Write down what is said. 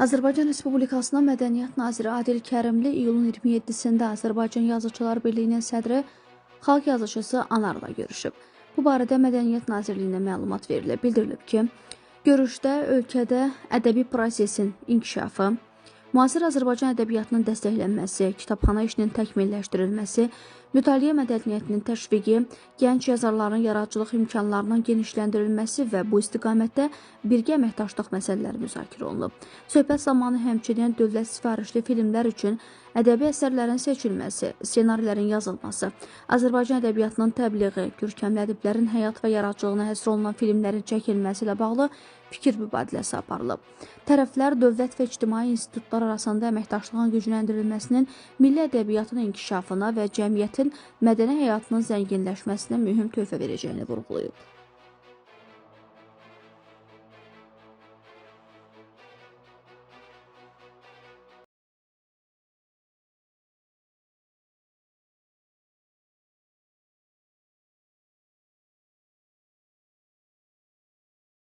Azərbaycan Respublikasının Mədəniyyət Naziri Adil Kərimli iyulun 27-sində Azərbaycan Yazıçılar Birliyinin sədri xalq yazıçısı Anarla görüşüb. Bu barədə Mədəniyyət Nazirliyinə məlumat verilib. Bildirilib ki, görüşdə ölkədə ədəbi prosesin inkişafı, müasir Azərbaycan ədəbiyyatının dəstəklənməsi, kitabxana işinin təkmilləşdirilməsi, mütaliə mədəniyyətinin təşviqi, gənc yazarların yaradıcılıq imkanlarının genişləndirilməsi və bu istiqamətdə birgə əməkdaşlıq məsələləri müzakirə olunub. Söhbət zamanı həmçinin dövlət sifarişli filmlər üçün ədəbi əsərlərin seçilməsi, ssenarilərin yazılması, Azərbaycan ədəbiyyatının təbliği, görkəmli ədiblərin həyat və yaradıcılığına həsr olunan filmlərin çəkilməsi ilə bağlı fikir mübadiləsi aparılıb. Tərəflər dövlət və ictimai institutlar arasında əməkdaşlığın gücləndirilməsinin milli ədəbiyyatın inkişafına və cəmiyyətin mədəni həyatının zənginləşməsinə mühüm töhfə verəcəyini vurğulayıb.